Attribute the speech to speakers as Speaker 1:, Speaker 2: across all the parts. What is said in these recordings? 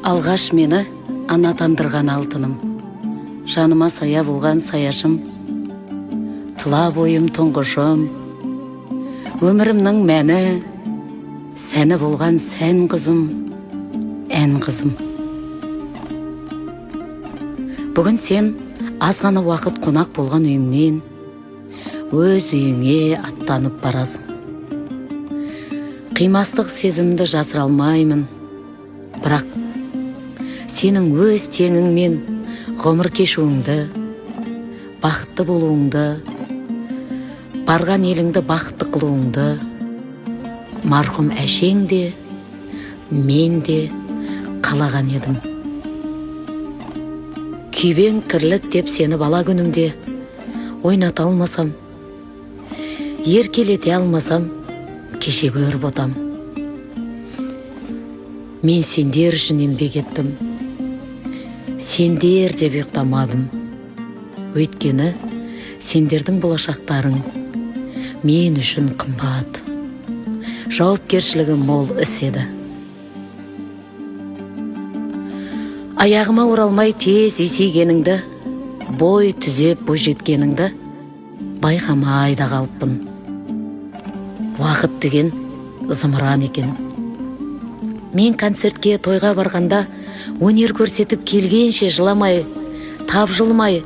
Speaker 1: Алғаш мені ана атандырған алтыным, жаныма сая болған саяшым, тұла бойым тұңғышым, өмірімнің мәні, сәні болған сән қызым, ән қызым. Бүгін сен аз ғана уақыт қонақ болған үйіңнен өз үйіңе аттанып барасың. Қимастық сезімді жасыра алмаймын, бірақ сенің өз теңіңмен ғұмыр кешуіңді, бақытты болуыңды, барған еліңді бақытты қылуыңды марқұм әшең де, мен де қалаған едім. Күйбең тірлік деп сені бала күнімде ойната алмасам, еркелете алмасам, кеше көріп отам. Мен сендер үшін еңбек еттім. Сендер деп ұйықтамадым. Өйткені сендердің болашақтарың мен үшін қымбат. Жауапкершілігі мол іс еді. Аяғыма оралмай тез есейгеніңді, бой түзеп бойжеткеніңді байқамай да қалыппын. Уақыт деген зымыран екен. Мен концертке, тойға барғанда өнер көрсетіп келгенше жыламай, тапжылмай,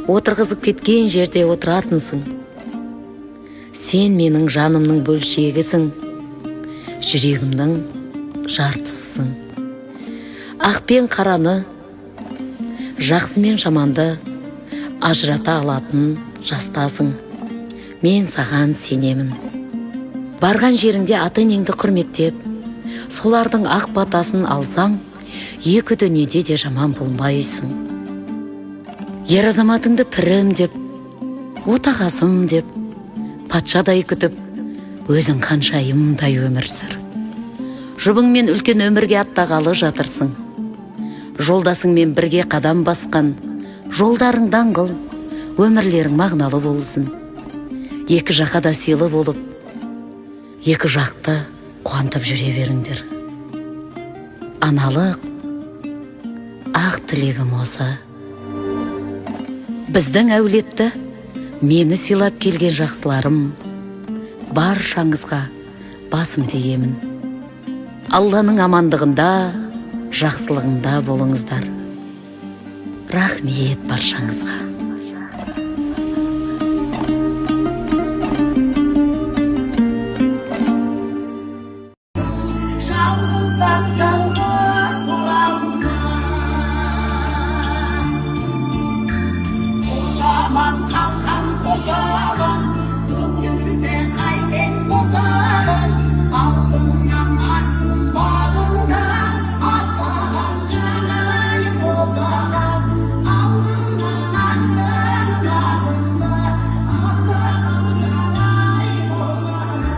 Speaker 1: отырғызып кеткен жерде отыратынсың. Сен менің жанымның бөлшегісің, жүрегімнің жартысысың. Ақ пен қараны, жақсы мен жаманды ажырата алатын жастасың. Мен саған сенемін. Барған жеріңде ата-енеңді құрметтеп, солардың ақ батасын алсаң, екі дүниеде де жаман болмайсың. Ер азаматыңды пірім деп, отағасым деп, патшадай күтіп, өзің ханшайымдай өмір сүр. Жұбыңмен үлкен өмірге аттағалы жатырсың. Жолдасыңмен бірге қадам басқан жолдарың даңғыл, өмірлерің мағыналы болсын. Екі жаққа да сыйлы болып, екі жақты қуантып жүре беріңдер. Аналық ақ тілегім осы. Біздің әулетті мені сыйлап келген жақсыларым, баршаңызға басымды иемін. Алланың амандығында, жақсылығында болыңыздар. Рахмет баршаңызға.
Speaker 2: Жалғыздан жалғыз оралма. Қошаман қалқан, қошаман, көңілімді қайтем қозғаған? Алдыңнан ашсын бағыңда аттаған жаңайын босаған. Алдыңнан ашсын бағыңда аттаған жаңайын босаған.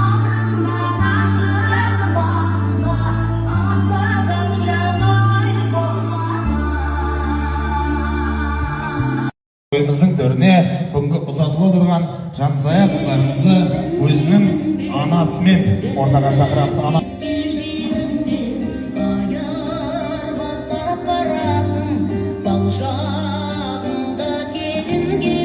Speaker 2: Алдыңнан ашсын бағыңда аттаған жаңайын босаған.
Speaker 3: Тойымыздың төріне бүгінгі ұзатылып отырған Жансая қыздарымызды өзінің анасымен ортаға шақырамыз. Ана
Speaker 2: Айырбастап барасың бал жағында келінге.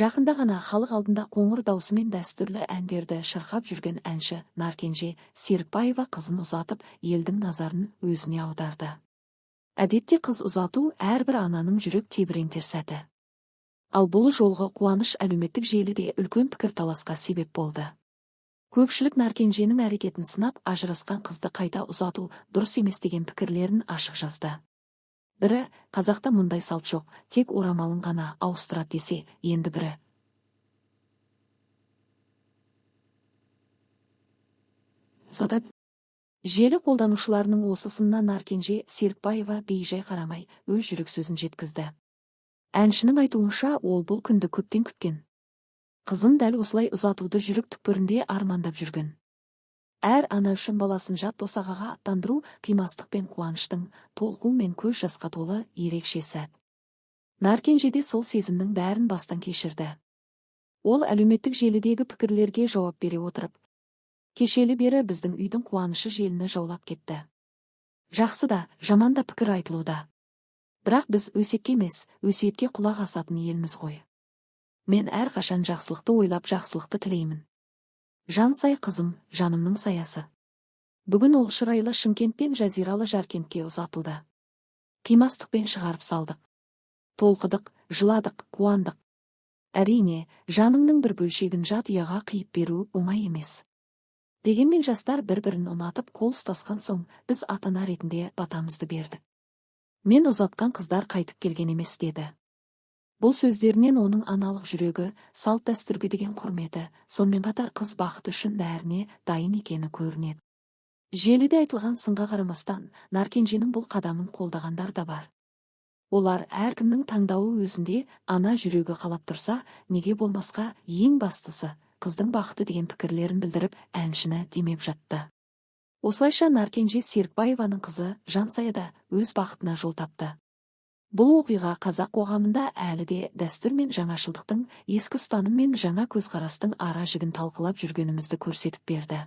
Speaker 4: Жақында ғана халық алдында қоңыр даусымен дәстүрлі әндерді шырқап жүрген әнші Наркенже Серікбаева қызын ұзатып, елдің назарын өзіне аударды. Әдетте қыз ұзату әрбір ананың жүрек тебірентер сәті. Ал бұл жолғы қуаныш әлеуметтік желіде үлкен пікірталасқа себеп болды. Көпшілік Наркенженің әрекетін сынап, ажырасқан қызды қайта ұзату дұрыс емес деген пікірлерін ашық жазды. Бірі, қазақта мұндай салт жоқ, тек орамалын ғана ауыстырады десе, енді бірі Желі қолданушыларының осы сынына Наркенже Серікбаева бейжай қарамай, өз жүрек сөзін жеткізді. Әншінің айтуынша, ол бұл күнді көптен күткен. Қызын дәл осылай ұзатуды жүрек түкпірінде армандап жүрген. Әр ана үшін баласын жат босағаға аттандыру қимастық пен қуаныштың, толқу мен көз жасқа толы ерекше сәт. Наркенже де сол сезімнің бәрін бастан кешірді. Ол әлеуметтік желідегі пікірлерге жауап бере отырып, кешелі бері біздің үйдің қуанышы желіні жаулап кетті. Жақсы да, жаман да пікір айтылуда. Бірақ біз өсекке емес, өсиетке құлақ асатын елміз ғой. Мен әрқашан жақсылықты ойлап, жақсылықты тілеймін. Жансай қызым, жанымның саясы. Бүгін ол шырайлы Шымкенттен жазиралы Жаркентке ұзатылды. Қимастықпен шығарып салдық. Толқыдық, жыладық, қуандық. Әрине, жаныңның бір бөлшегін жат ұяға қиып беру оңай емес. Дегенмен жастар бір-бірін ұнатып қол ұстасқан соң, біз ата-ана ретінде батамызды бердік. Мен ұзатқан қыздар қайтып келген емес, деді. Бұл сөздерінен оның аналық жүрегі, салт дәстүрге деген құрметі, сонымен қатар қыз бақыты үшін бәріне дайын екені көрінеді. Желіде айтылған сынға қарамастан, Наркенженің бұл қадамын қолдағандар да бар. Олар әркімнің таңдауы өзінде, ана жүрегі қалап тұрса, неге болмасқа, ең бастысы, қыздың бақыты деген пікірлерін білдіріп, әншіні демеп жатты. Осылайша Наркенже Серікбаеваның қызы Жансая да өз бақытына жол тапты. Бұл оқиға қазақ қоғамында әлі де дәстүр мен жаңашылдықтың, ескі ұстаным мен жаңа көзқарастың ара жігін талқылап жүргенімізді көрсетіп берді.